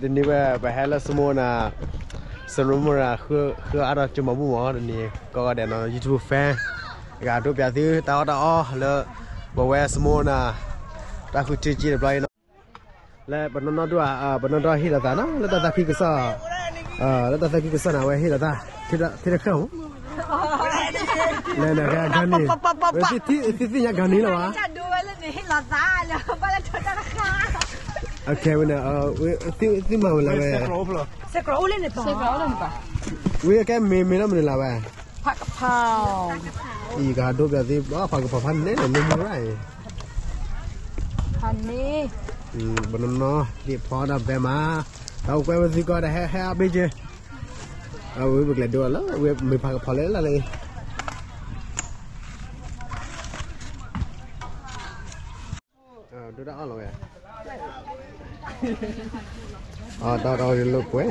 တနံၤဝဲ ပဟဲလၢ Small နၤ, Small နၤ ဃုအါထီၣ်ကၠိမၤဘူၣ်မး တနံၤ ကိးဂၤဒဲးနီၤ YouTube fan တဂၤဒိးပျးသု တၢ်အီၣ်တၢ်အီလၢ ပဝဲ Small နၤ တၢ်ဃုထံကၠ့တဘျီအံၤနီၤ လၢပနီၢ်နီၢ်ဒိၣ်ဧါ ပနီၢ်နီၢ်ဟ့ၣ်လီၤသးနီၤ လၢတၢ်သးခုကစီၣ် လၢတၢ်သးခုကစီၣ်န့ၣ် အဝဲဟ့ၣ်လီၤသး ထဲတခါဧိၤ လၢနဂၤဂၤန့ၣ် သ့ၣ်ညါဂၤန့ၣ်လီၤဘၣ် အခဲဝဲန့ၣ် သုမၤဝဲလၢဝဲ ဝဲကဲမ့ၢ်မ့ၢ်လီၤမနုၤလၢဝဲ အံၤကဟးဒိပျးသ့ ဘၣ်ဖးကဖီဖးန့ၣ် နမ့ၢ်မူရၣ်အံၤ ဖးန့ၣ် ပနီၢ်နီၢ် ဒ်ဖီဒီးဘဲမး တၢ်အိၣ်ကွဲဝဲသုကီးဒီး ဟဲဟဲအါဘ့ၣ်က့ၤ အဝဲပကလဲၤဒိလီၤ ဝဲမ့ၢ်ဖးကဖီလဲၣ်လၢ်လၢ် ဒိတၢ်အီၣ်လီၤဝဲ တၢ်တၢ်အီၣ်လၢပှဲၤ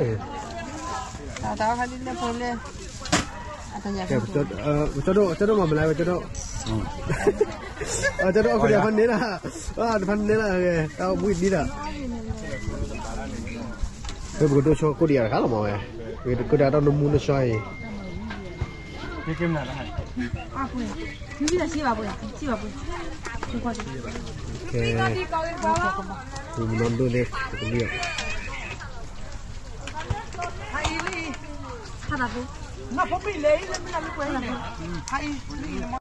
တၢ်တၢ်အီၣ်လၢပှဲၤလၢ ကဲ ကၠီဒိၣ် ကၠီဒိၣ်မၤမလဲၣ်ဝဲ ကၠီဒိၣ် ကၠီဒိၣ်အီၣ်ကိးဒံးဖးန့ၣ်လၢ တဖးန့ၣ်လၢ တၢ်အီၣ်ဘှံးဒံးဒီး ဖဲပကဒိဆိကိးဒံးယၤတခါလီၤမးဝဲ ပကဒိးတၢ်နီၢ်မူနီၢ်ဆှီအံၤ ပူၤမနီၢ်ဒိၣ်န့ၣ် ပကလံၣ်အီၤ ဖံဂီၤမးအံၤ ဖံဂ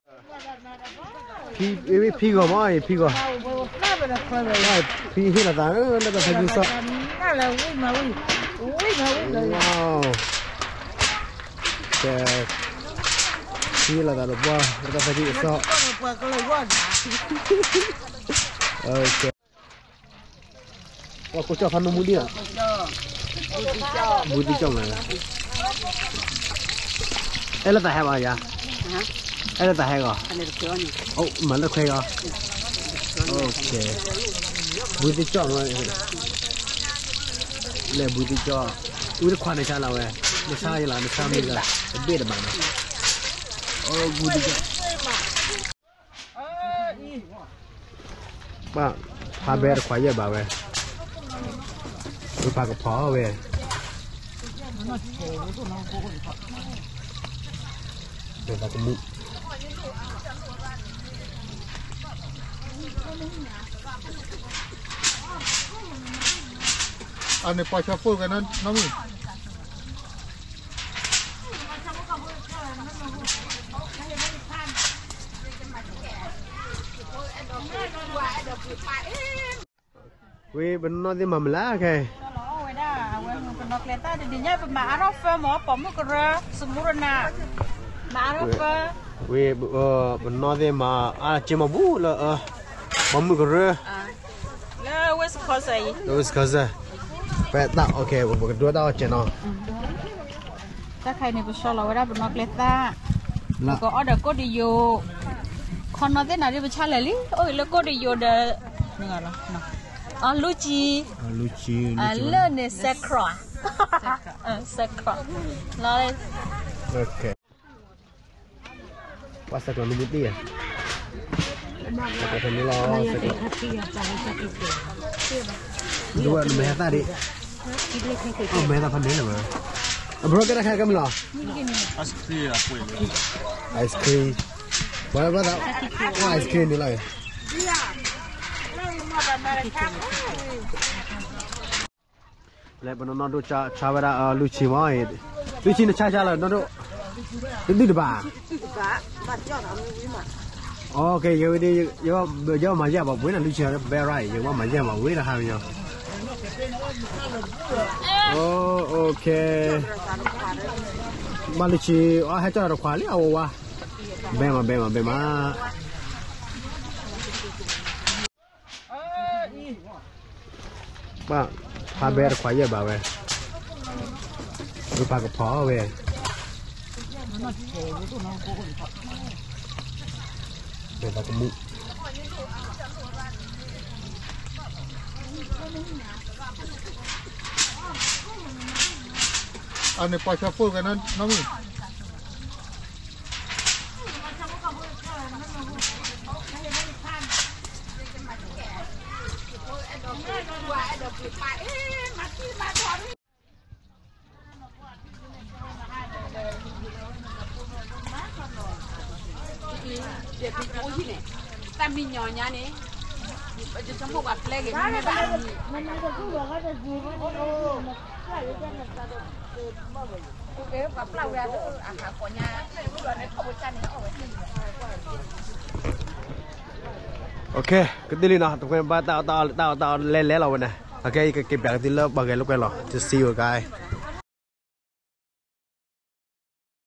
ီၤ ဖံဟ့ၣ်လီၤသးလၢတၢ်သးခုကစီၣ် ကဲ ဖံဟ့ၣ်လီၤသးဒီးပှၤ လၢတၢ်သးခုကစီၣ် ပှၤကိးကၠီၣ်ဖးနမူဒံးဧါ ဘူးသံကၠီၣ်မး အဲၣ်လၢသးဟဲဘၣ်ယၤ အဲၣ်လၢသးဟဲဂီၤ မၤလၢခွဲဂီၤ ဘူးသံကၠီၣ်မး လဲၤဘူးသံကၠီၣ် ဝံတခွးန့ၣ်ဆါလီၤဝဲ နဆါယလီၤ နဆါမ့ၢ်ဂၤ တဘ့ၣ်တဘၣ်န့ၣ် ဘူးသံကၠီၣ် ဘၣ်ဖးဘဲတခွးယဲၢ်ဘၣ်ဝဲ ဝဲဖးကဖီဝဲ ဘဲဖးကမူၣ် အန့ၣ်ပှၤဆီဖိကဲနီတမံၤ ဝံၤပနီၢ်သ့ၣ်မၤမုာ်လၢ်ခဲ ဝဲဒၣ်အဝဲမုၢ်ပနီၢ်ကျဲတၢ်တဒ်ညါ ပမၤအါထီၣ်ဖၢမၢ် ပိာ်မုၣ်ကရၢ စမူရနၤ မၤအါထီၣ်ဖၢ ဝံၤ ပနီၢ်သ့ၣ်မၤအါက့မၤဘူၣ်လၢ ပိာ်မုၣ်ကရၢ လၢဝ့ၢ်စခီစၢ်အံၤ လၢဝ့ၢ်စခီစၢ် ပတၢ် ပကဒိတၢ်အီၣ်ကဲနီၤ တၢ်ခါအံၤန့ၣ် ပဆှီလီၤဝဲဒၣ်ပနီၢ်ကျဲသၣ် ပကအီၣ်ဒီးကိၣ်တယိၤ ခီနီၢ်သ့ၣ်နၤဒ်ပဆါလဲၣ်လံ အိၣ်အံၤလၢကိၣ်တယိၤဒီး အီၣ်လူၤကံ အီၣ်လူၤကံ လၢန့ၣ် စဲးခြီး စဲးခြီး လီၤ ပှၤစဲးခြီးနမူတ့ၢ်ဧါ စဲးခြီးဖဲန့ၣ်လီၤ စဲးခြီး ဒ်ဝဲနမဲာ်သၣ်ဒံး အမဲာ်သၣ်ဖဲန့ၣ်လီၤ အဘျီ ကဲတၢ်ခဲကဲမုၢ်လီၤ ice cream ဘၣ်လၢဘၣ်သး ice cream န့ၣ်လီၤ လၢပနီၢ်နီၢ်ဒိၣ်ဆါဝဲဒၣ် လူၤဆံမး လူၤဆံနဆါဆါလီၤ နီၢ်ဒိၣ် တဒုၣ်တဘၣ် ယဝဲဒၣ် ယဘၣ်မၤယဲၢ်ဘၣ်ဝဲနၤ လူၤဆံ ဘဲရၣ် ယဘၣ်မၤယဲၢ်ဘၣ်ဝဲတဟါမီၤ ဘၣ်လူၤဆံ အဟဲကၠီၣ်တခွးလံ အဝဲဝါ ဘဲမး ဘဲမး ဘဲမး ဘၣ်ဖးဘဲတခွးယဲၢ်ဘၣ်ဝဲ ဝဲဖးကဖီဝဲ ဝဲဖးကမူၣ် အန့ၣ်ပှၤဆီဖိကဲနီတမံၤ တၢ်မံညီၤညါန့ၣ် ပှၤပျဲက့ၤမ့ၢ်ဘၣ် ပှၤပျဲဝဲအဟးကိးညါ ကသ့လံနီၤ တခွဲဘၣ်တၢ်အီၣ်တၢ်အီ တၢ်အီၣ်တၢ်အီလဲလဲလီၤဝဲန့ၣ် အခဲအံၤကက့ၤပၠးကသံလၢပှၤဂဲၤလိာ်ကွဲလီၤ to see you guys.